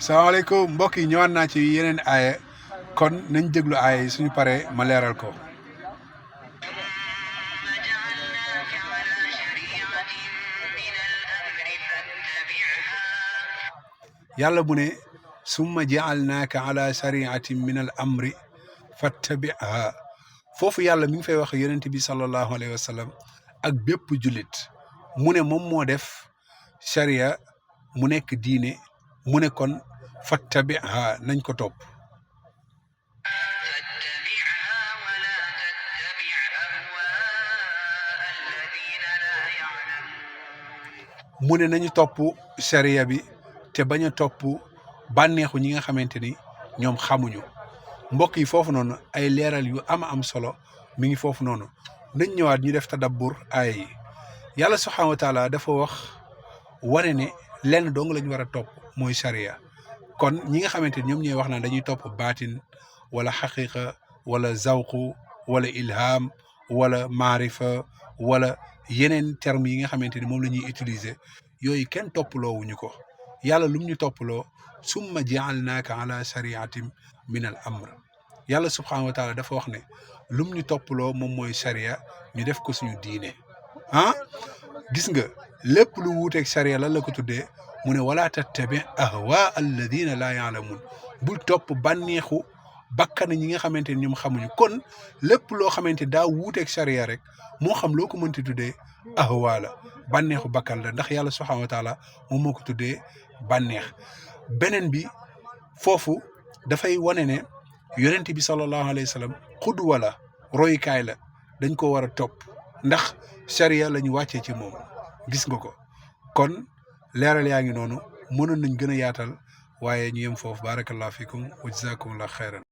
salaamaaleykum mbokk yi ñëwaat naa ci yeneen aaye kon nañ déglu aaye yi suñu paree ma leeral ko yàlla bu ne summa jaalnaaka ala shariatin min al amri fattabiha foofu yàlla mi ngi fay wax yonent bi sallallahu alayhi wa sallam ak bépp jullit mu ne moom moo def sharia mu nekk diine mu ne kon fattabiha nañ ko topp mu ne nañu topp sharia bi te bañ a topp bànneexu ñi nga xamante ni ñoom xamuñu mbokk yi foofu noonu ay leeral yu am solo mi ngi foofu noonu nañ ñëwaat ñu def tadabbur aaya yi yàlla subhaanahu wa taala dafa wax wane ne lenn dong lañ war a topp mooy sharia kon ñi nga xamante ni ñoom ñooy wax naan dañuy topp baatin wala xaqiqa wala zawqu wala ilham wala maarifa wala yeneen termes yi nga xamante ni moom la ñuy utiliser yooyu kenn toppaloowuñu ko yàlla lum ñu toppaloo summa jaalnaaka ala shariatin min al amr yàlla subhaanahu wa taala dafa wax ne lum ñu toppaloo moom mooy sharia ñu def ko suñu diine gis nga lépp lu wuuteeg sharia lan la ko tuddee mu ne wala tattabi ahwa alladina laa yaalamun bul topp bànneexu bakkan ñi nga xamante ni ñoom xamuñu kon lépp loo xamante daa wuuteeg sharia rek moo xam loo ko mënti tuddee ahwa la bànneexu bakkan la ndax yàlla subhaanahu wa taala moom moo ko tuddee bànneex beneen bi foofu dafay wane ne yonent bi sallallahu alayhi wa sallam xudwa la royukaay la dañ ko war a topp ndax sharia la ñu wàccee ci moom gis nga ko kon leeral yaa ngi noonu mënoon nañ gën a yaatal waaye ñu yem foofu barakallahu fikum wa jazakumullah xayran